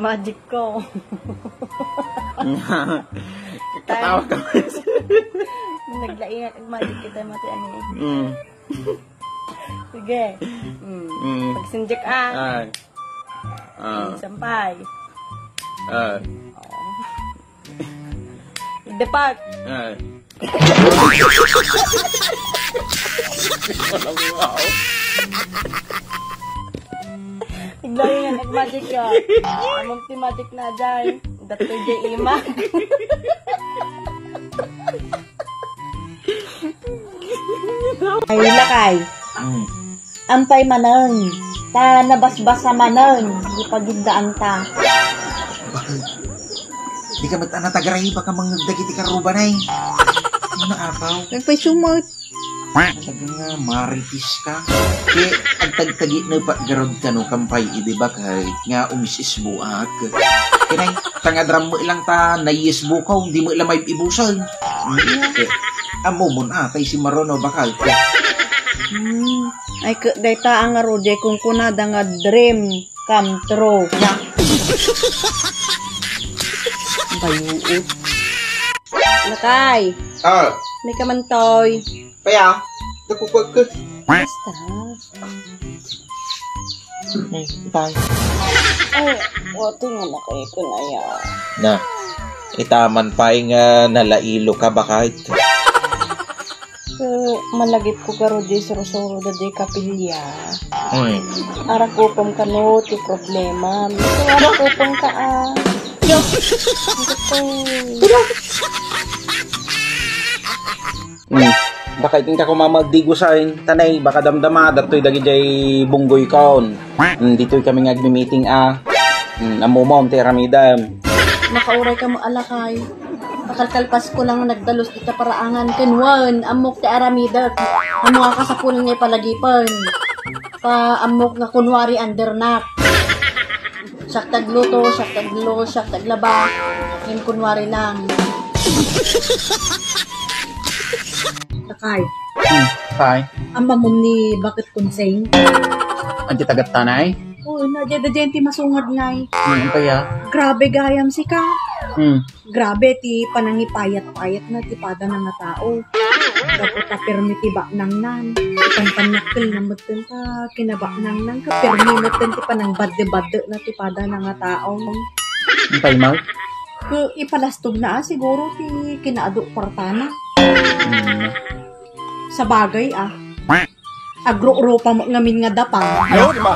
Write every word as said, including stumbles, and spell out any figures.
Magic ko. Katawa ka. Naglaingan ag magic kita, Mati, ano eh. Mm. Sige. Mm. Mm. Pagsinjek, ah. Ay. Ah. Mm, sampay. Ah. Oh. Igdapak. Ay. Iglaingan ag magic ka. Among ti magic na jay. Datoy jay imak. Ay, lakay. Mm. Ampay manen, ta nabasbasa manen, di pagiddaanta. Bakit? Di ka met a natagaray, baka mangngeg dagiti karruba nay. Ano, apaw? Nagpay sumot. Talaga nga, marites ka. Kaya agtagtagi na pa garod ka no, kampay idi bakay nga umis-isbuak. Kinay, tangadram mo ilang ta, nayisbukaw, di mo ilang may ibusan. Kaya, amo mo na, tay si Marono bakal. Hmm. Ay, ka, dayta ang nga Rudy, kung kunada nga dream come true. Bayuot. Lakay. Ah. May kamantoy. Kaya, nakukuha ka. Basta. Hmm, bye. Ay, wati nga nakay ko na ya. Na, itaman pay nga nalailo ka, bakit? Eh, malagip ko garo di sursuro da di kapilya. Hmm. Arakupam kano ti problema. Arakupam ka, ah. Yo. Hmm. Baka iting ka kumamagdigosain, tanay, baka damdama, datoy dagijay bunggoy kon. Hmm, ditoy kami nga agmi-meeting, ah. Hmm, ammom ti aramidem. Nakauray kamo a lakay. Pakalkalpas ko lang nagdalus dita paraangan. Ken wen, ammok ti aramidek. Ammo nga kasapulan nga ipalagipen. Ta ammok nga kunwari undernak. Siak ti agluto, siak ti agluto, siak ti aglaba. Ngem kunwari lang. Lakay. Hmm, pay. Ammom ni Baket Konseng? Adi tagattanay? Oo, na, diyan, diyan ti masungad ngay. Hmm, kaya? Grabe gayam sika. Hmm. Grabe ti panangipayat-payat na ti pada na nga tao. Gapu ta pirmi ti baknang nan. Ti panpannakkel na metten ta kinabaknang nan. Ka pirmi metten ti panangbadde-badde na ti pada na nga tao. Ang kalmar? Ku, ipalastog na, ah, siguro ti kinaadu kwartana. Hmm. Sabagay, ah. Agrurupa mo ngamin nga dapa. Ayaw, di ba?